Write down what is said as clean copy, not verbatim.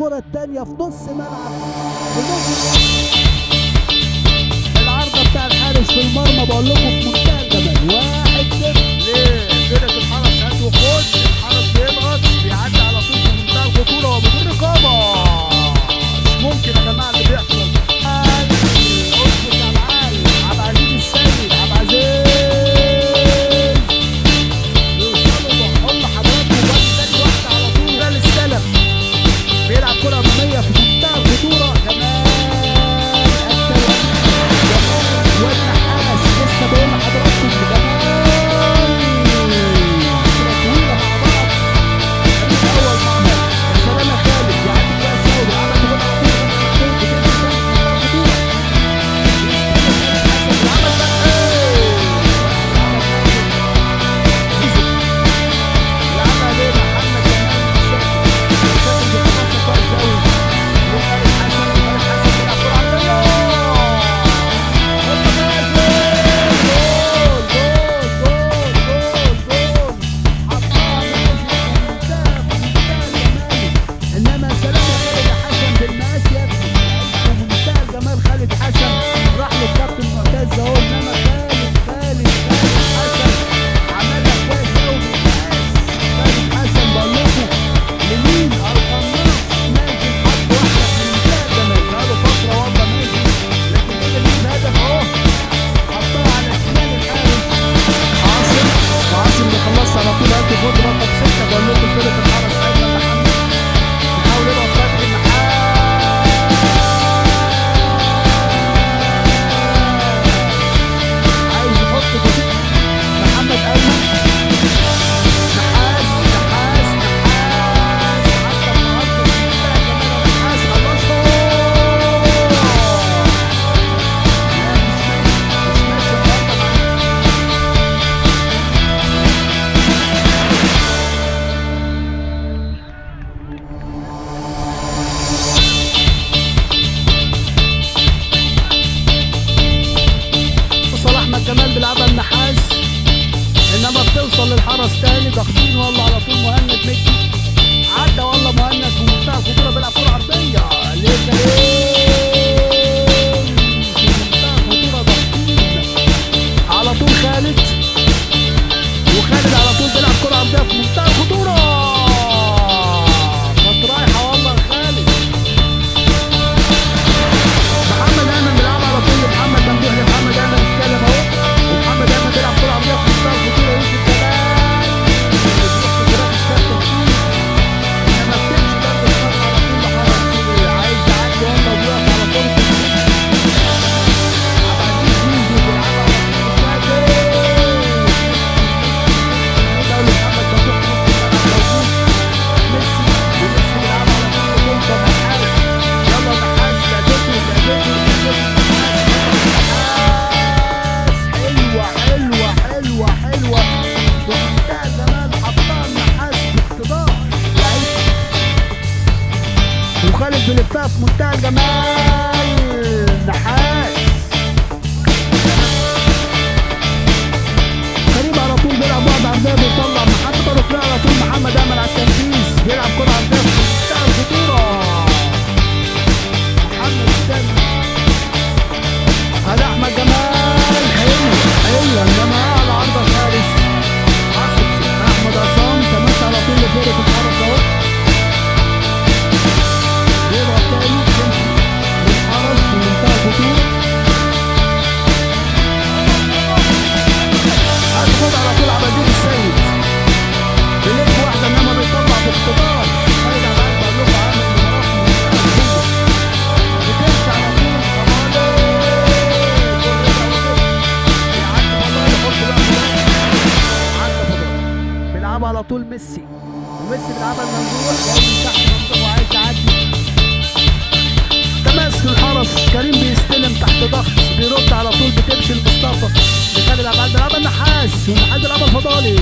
الكرة الثانية في نص ملعب، في نص العارضة بتاع الحارس في المرمى. بقول لكم في منتهى الجمال 1-0 لفرقة الحرس. هات وخد، الحرس بيضغط بيعدي على طول في منتهى الخطورة وبدون رقابة. مش ممكن يا جماعة اللي بيحصل. اظبط يا معلم عبد العزيز السيد، عبد العزيز يوصلوا. بقول لحضراتكم وادي تاني واحدة على طول. ده الاستلم بيلعب كرة أمامية في منتهى الخطورة. جمال التوأم جمال والنحاس، لسه بقول لحضراتكم جمال كرة طويلة مع بعض. الأول مع بعض. يا سلام يا خالد، يعدي كويس أوي، بيلعبها تاخدها على طول. بتمشي تاني في منتهى الخطورة. بيلعبها فتحي، بيلعبها لمحمد جمال الشاكر، بيخلصها كويس أوي. وخالد حسن، وخالد حسن بيلعب كرة عرضية. هوبا مازن، جول جول جول جول جول. حطها مازن في منتهى الجمال. انما سلام يا خالد يا حسن بالمقاس يا ابني، في منتهى الجمال. خالد حسن راح للكابتن معتز اهو، انما خالد خالد خالد حسن عملها كويس قوي بالمقاس. خالد حسن بقول لكم لمين؟ القناص مازن حط واحدة في منتهى الجمال. بقاله فترة والله مازن، لكن قدر يجيب هدف اهو، حطها على شمال الحارس عاصم، وعاصم بيخلصها على طول. هات خد رقم 6. بقول لكم فرقه الحرس ايمن محمد بيحاول يضغط فتحي النحاس، عايز يحط جزء محمد ايمن. نحاس نحاس نحاس، حتى النهارده في منتهى الجمال. نحاس خلصها. لا مش ماشي، مش ماشي النهارده معانا. صلاح احمد جمال بيلعبها النحاس، انما بتوصل للحرس تاني. ضاغطين والله على طول. مهند مكي عدى والله، مهند في منتهى الخطورة بيلعب كره عرضية لكريم في منتهى الخطورة. ضاغطين على طول خالد، وخالد على طول بيلعب كره عرضية في منتهى الخطورة. كانت رايحة والله خالد. محمد ايمن بيلعب على طول لمحمد ممدوح، لمحمد ايمن استلم اهو، ومحمد ايمن بيلعب كره عرضية في منتهى الخطورة. يوسف جمال بيروح في جراح الكابتن فيه، انما بتمشي برضه الخط على طول لحرس. عايز يعدي والله وبيقف على كورته. عبد العزيز زيزو بيلعبها على طول لكاتب. دولة محمد ممدوح في نص الملعب موجود. ميسي، وميسي بيلعبها على طول لكونتا نحاس. يلا نحاس، لعبته لعبته لعبته نحاس. نحاس حلوة حلوة حلوة حلوة بمنتهى الجمال. حطها النحاس باقتدار لعيب. وخالد بيلفها في منتهى الجمال. نحاس كريم على طول بيلعب واحدة عرضية، بيطلع محمد ركنية على طول. محمد أمل على التنفيذ، بيلعب كرة عرضية في منتهى الخطورة. محمد السامي هذا أحمد جمال، حلو حلو، إنما على عرض الحارس عاصم. أحمد عصام تمس على طول لفرقة الحرس أهو، بيضغط تاني، تمشي للحرس في منتهى الخطورة. هتاخد على طول عبد العزيز السيد، بيلف واحدة انما بيطلع باقتدار. خالد عبد العزيز بقول لكم عامل مباراة في منتهى القوة. بتمشي على طول فضالي، بيعدي فضالي، حط بقى فضالي، عدى فضالي، بيلعبها على طول ميسي، وميسي بيلعبها لممدوح، جاي من تحت ممدوح وعايز يعدي. تماس للحرس، كريم بيستلم تحت ضغط، بيرد على طول، بتمشي لمصطفى، لخالد عبد العزيز بيلعبها النحاس، والنحاس بيلعبها الفضالي.